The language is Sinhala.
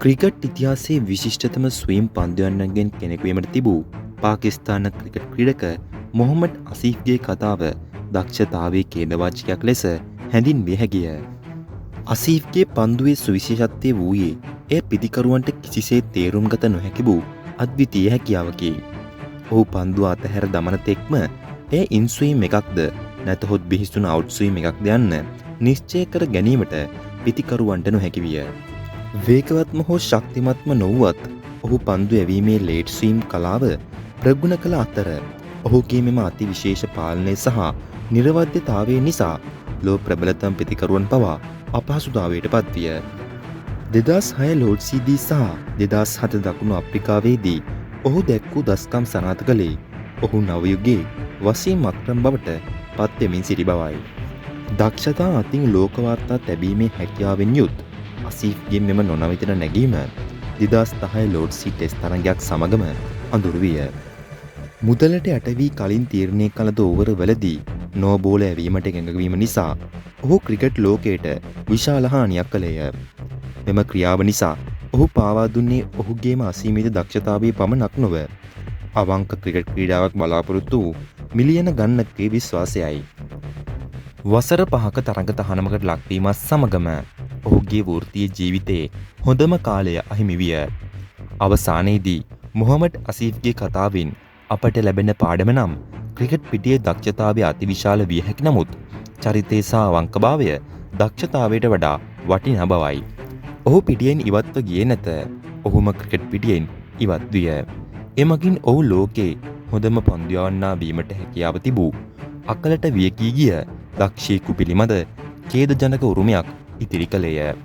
ක්‍රිකට් ඉතිහාසයේ විශිෂ්ටතම ස්වීම් පන්දුයන්නන්ගෙන් කෙනෙකු වීමට තිබූ පාකිස්තාන ක්‍රිකට් ක්‍රීඩක මොහොමඩ් අසීෆ්ගේ කතාව දක්ෂතාවයේ ඛේදවාචකයක් ලෙස හැඳින්විය හැකිය. අසීෆ්ගේ පන්දුවේ සුවිශේෂත්වය වූයේ එය පිතිකරුවන්ට කිසිසේත් තේරුම් ගත නොහැකි වූ අද්විතීය හැකියාවකි. ඔහු පන්දුව අතහැර දමන තෙක්ම එය ඉන්ස්වීම් එකක්ද නැතහොත් බිහිසුණු අවුට්ස්වීම් එකක්ද යන්න නිශ්චය කර ගැනීමට පිතිකරුවන්ට නොහැකි විය. වේගවත්ම හෝ ශක්තිමත්ම නොවුවත් ඔහු පන්දු යැවීමේ ලේට් ස්වීම් කලාව ප්‍රගුණ කළ අතර ඔහුගේ මෙම අතිවිශේෂ පාලනය සහ නිරවද්‍යතාවය නිසා ලොව ප්‍රබලතම පිතිකරුවන් පවා අපහසුතාවයට පත්විය. 2006 ලෝඩ්සීදී සහ 2007 දකුණු අප්‍රිකාවේදී ඔහු දැක් වූ දස්කම් සනාථ කළේ ඔහු නව යුගයේ වසීම් අක්‍රම් බවට පත්වෙමින් සිටි බවයි. දක්ෂතා අතින් ලෝක වාර්තා තැබීමේ හැකියාවෙන් යුත් අසීෆ්ගේ මෙම නොනවතින නැගීම 2010 ලෝඩ්සී ටෙස්ට් තරගයක් සමගම අඳුරු විය. මුදලට යට වී කලින් තීරණය කළ ද ඕවර වලදී නෝ බෝල යැවීමට එකඟවීම නිසා ඔහු ක්‍රිකට් ලෝකයට විශාල හානියක් කළේය. මෙම ක්‍රියාව නිසා ඔහු පාවා දුන්නේ ඔහුගේම අසීමිත දක්ෂතාවය පමණක් නොව අවංක ක්‍රිකට් ක්‍රීඩාවක් බලාපොරොත්තු වූ මිලියන ගණනකගේ විශ්වාසයයි. වසර 5ක තරඟ තහනමකට ලක්වීමත් සමගම ඔහුගේ වෘත්තීය ජීවිතයේ හොඳම කාලය අහිමි විය. අවසානයේදී මොහමඩ් අසීෆ්ගේ කතාවෙන් අපට ලැබෙන පාඩම නම් ක්‍රිකට් පිටියේ දක්ෂතාවය අතිවිශාල විය හැකි නමුත් චරිතය සහ අවංකභාවය දක්ෂතාවයට වඩා වටිනා බවයි. ඔහු පිටියෙන් ඉවත්ව ගියේ නැත. ඔහුම ක්‍රිකට් පිටියෙන් ඉවත් විය. එමගින් ඔහු ලෝකයේ හොඳම පන්දු යවන්නා වීමට හැකියාව තිබූ අකලට වියකී ගිය දක්ෂයෙකු පිළිබඳ ඛේදජනක උරුමයක් ඉතිරි කළේය.